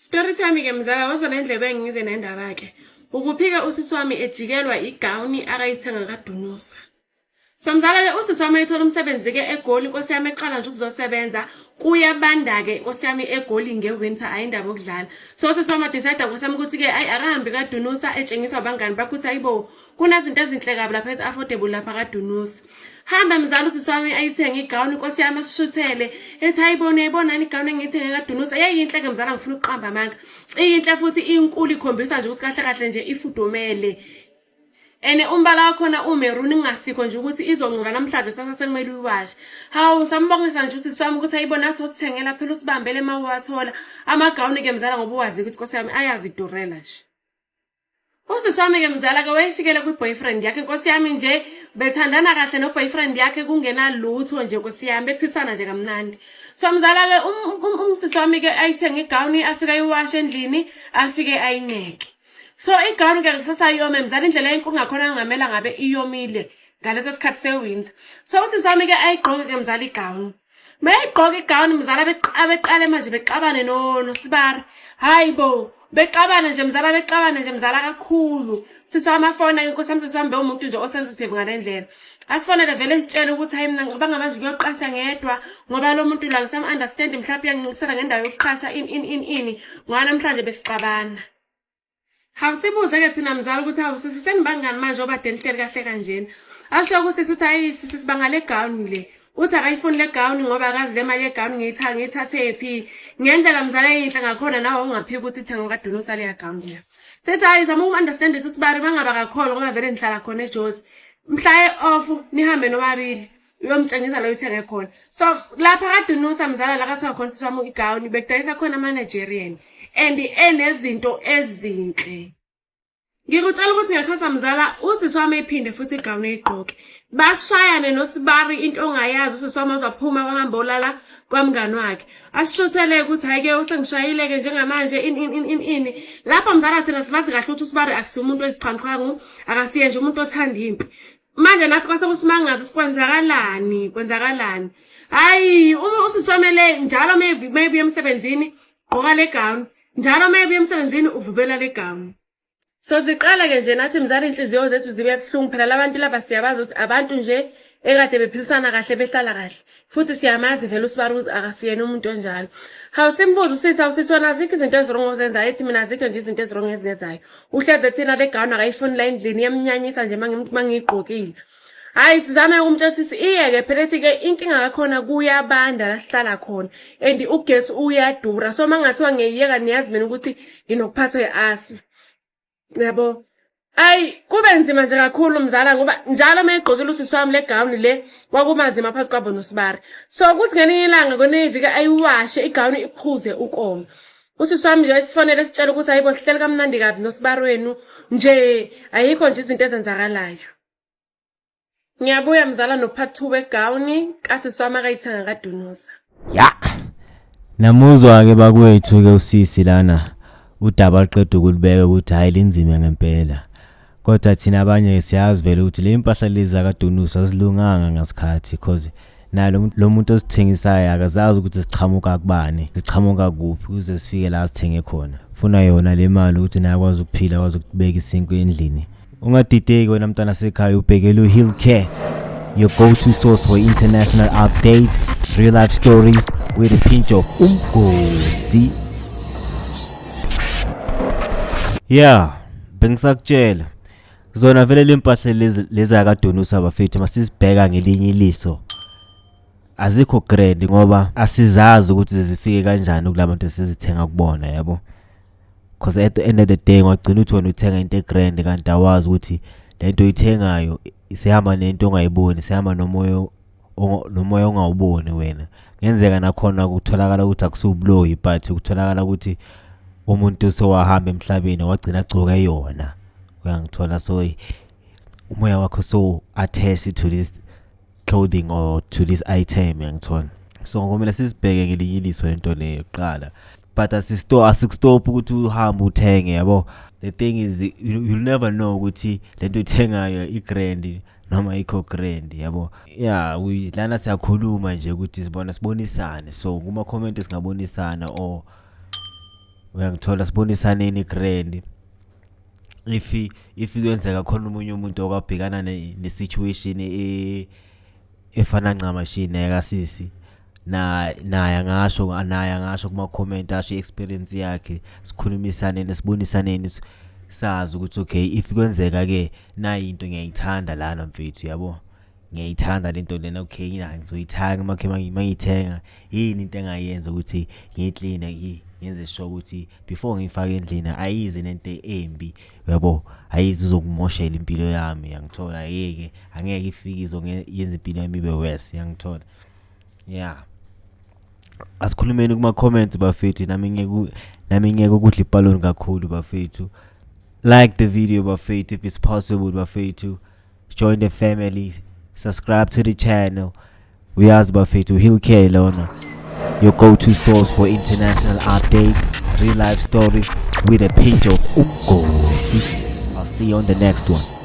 Story time ke mzala, woza nendlebe ngize nendaba ke. Ukuphika usisi wami ejikelwa igawuni akayithenga kaDunusa. So mzala ke usisi wami ethola umsebenzi ke eGoli, inkosi yami eqala nje ukuzosebenza, kuyabanda ke inkosi yami eGoli ngewinter, ayindaba okudlala. So usisi wami decide nkosi yami ukuthi ke ayi akahambi kaDunusa, etshengiswa abangani bakhe ukuthi ayibo kunezinto ezinhle kabi lapha ezi-affordable lapha kaDunusa. Hamba mzala usisi wami ayithenge igawuni inkosi yami asishuthele ethi ayibone uyayibona igawuni engiyithenge kaDunusa, yayiyinhle ke mzala, ngifuna ukuqamba amanga, iyinhle futhi inkulu, ikhombisa nje ukuthi kahle kahle nje ifudumele and umbala wakhona umeruni, kungasikho nje ukuthi izongcola namhlanje sasa sekumele uyiwashe. Hawu, sambongisa nje usisi wami ukuthi ayibona athi othengela phela usibambele uma uwathola amagawuni ke mzala, ngoba uwazi ukuthi nkosi yami ayazidurela nje. Usisi wami ke mzala ke wayefikele kwi-boyfriend yakhe nkosi yami nje, bethandana kahle no-boyfriend yakhe, kungena lutho nje nkosi yami, bephilisana nje kamnandi. So mzala ke umsisi wami ke ayithenge igawuni, afike ayiwashe endlini, afike ayineke. So igawuni ke kusasa yome mzala, indlela enkulu ngakhona ngamela ngabe iyomile ngaleso sikhathi sewinter. So usisi wami ke ayigqoke ke mzala igawuni. Mayigqoka igawuni mzala, beqale manje bexabane noSibari. Hayi bo, bexabana nje mzala, bexabana nje mzala kakhulu. Sisi wami afona ke nkosi yami, sisi wami bewumuntu nje osensitive ngale ndlela. Asifonele vele sitshele ukuthi hayi mina ngicabanga manje ukuyoqasha ngedwa ngoba lo muntu la ngisam understand, mhlawumbe uyangincikisela ngendawo yokuqasha ini ini ini ini ngoba namhlanje besixabana. Hawu, sibuze ke thina mzala ukuthi hawu sisi, senibangani manje obade nihleli kahle kanjena? Asho kusisi ukuthi hayi sisi, sibanga le gown le. Uthi akayifuni le gown ngoba akazi le mali yegown ngiyithathe phi. Ngendlela mzala eyinhle ngakhona nawe ungaphika ukuthi ithengwe kaDunusa leya gown leya. Sethi hayi zama uku-understand usibari mangaba kakhona ngoba vele nihlala khona eJozi. Mhla e-off nihambe nobabili uyomtshengisa lo uyithenge khona. So lapha kaDunusa mzala la kathiwa khona sisi wami igawuni, bekudayisa khona ama-Nigerian and enezinto ezinhle. Ngikutshela ukuthi ngiyaxhasa mzala, usisi wami ephinde futhi igawuni eyigqoke. Bashayane noSibari into ongayazi, usisi wami wazaphuma wahamba olala kwamngani wakhe. Asishuthele ukuthi hhayi-ke usengishayile-ke njengamanje ini ini ini ini. Lapho mzala thina sibazi kahle ukuthi uSibari akusiye umuntu wezixhwanguxhwangu, akasiye nje umuntu othanda impi. Manje nathi kwase kusimangaza ukuthi kwenzakalani, kwenzakalani. Hhayi, uma usisi wami le njalo uma ebuya emsebenzini gqoka le gown, njalo uma ebuya emsebenzini uvubela le gown. So ziqala-ke nje nathi mzala inhliziyo zethu zibe buhlungu phela, labantu laba siyabazi ukuthi abantu nje ekade bephilisana kahle, behlala kahle, futhi siyamazi vele uSibari ukuthi akasiyena umuntu onjalo. Hawu, simbuze usisi, hawu sisi, wena azikho izinto ezi-wrong ozenzayo? Ethi mina azikho nje izinto ezi-wrong ezingezayo. Uhleze thina le gown akayifuni la endlini, iyamnyanyisa nje mangiyigqokile. Hhayi, sizame ukumtshela sisi iyeke phela, ethi-ke inkinga kakhona kuyabanda la sihlala khona and ugesi uyadura, so uma ngathiwa ngiyiyeka niyazi mina ukuthi nginokuphathwa i-asthma yabo. Ayi, kube nzima nje kakhulu mzala ngoba njalo uma egqokile usisi wami le gawuni le kwakuba nzima phakathi kwabo noSibari. So kuthi ngelinye ilanga kwelinye iviki ayiwashe igawuni iphuze ukoma. Usisi wami nje esifonele sitshela ukuthi hayibo sihleli kamnandi kabi noSibari wenu nje, ayikho nje izinto ezenzakalayo. Ngiyabuya mzala no-part 2 wegawuni kasisi wami akayithenga kaDunusa. Ya. Namuzwa ke bakwethu ke usisi lana, udaba liqeda ukulibeka ukuthi hayi linzima ngempela. Kodwa thina abanye siyazi vele ukuthi le impahla lezi zakaDunusa azilunganga ngasikhathi, because nalo lo muntu osithengisayo akazazi ukuthi sichamuka kubani, sichamuka kuphi ukuze sifike la sithenge khona. Funa yona le mali ukuthi naye akwazi ukuphila, akwazi ukubeka isinkwa endlini. Ungadideki wena mntwana sekhaya, ubhekele uHill Care, your go-to source for international updates, real life stories with a pinch of umgosi. Yeah, bengisakutshela. Zona vele lempahla lezi lezi akaDunusa bafethu, masizibheka ngelinye iliso. Azikho grand ngoba asizazi ukuthi zifike kanjani kulabantu esizithenga kubona, yabo. Because at the end of the day ngagcina ukuthi wena uthenga into egrand kanti awazi ukuthi lento oyithengayo isihamba nento ongayiboni, isihamba nomoya ongawuboni wena. Kungenzeka nakhona kutholakala ukuthi akusiwubuloyi, but kutholakala ukuthi umuntu sewahamba emhlabeni wagcina agcoke yona, uyangithola? So umoya wakho so attached to this clothing or to this item, uyangithola? So kumele sizibheke ngelinye iliso lento leyo kuqala, but asikustop ukuthi uhambe uthenge, yabo. The thing is you'll never know ukuthi lento uyithengayo i-grand noma ikho grand, yabo. Yeah, we lana siyakhuluma nje ukuthi sibona sibonisane, so kuma comment singabonisana or Uyangithola, sibonisaneni grand. If kuyenzeka khona omunye umuntu okwabhekana ne-situation efana ncamashi neyakasisi, na naye angasho, naye angasho kuma-comment, asho i-experience yakhe. Sikhulumisaneni, sibonisaneni, sazi ukuthi okay, if kwenzeka ke nayi into ngiyayithanda lana mfethu, yabo, ngiyayithanda lento lena, okay, ngizoyithenga. Makhe mangiyithenga, yini into engayenza ukuthi ngiyikline, ngenze sure ukuthi before ngiyifake endlini ayizi nento embi, uyabo, ayizi izokumoshela impilo yami, yangithola? Ayeke, angeke ifike izongenza impilo yami ibe worse, yangithola? Yeah, asikhulumeni kuma comments bafethu. Nami ngeke ukudla ibhaloni kakhulu bafethu. Like the video bafethu, if it's possible bafethu. Join the family, subscribe to the channel. Uyazi bafethu, Hillcare lona, your go-to source for international updates, real life stories with a pinch of umgosi. I'll see you on the next one.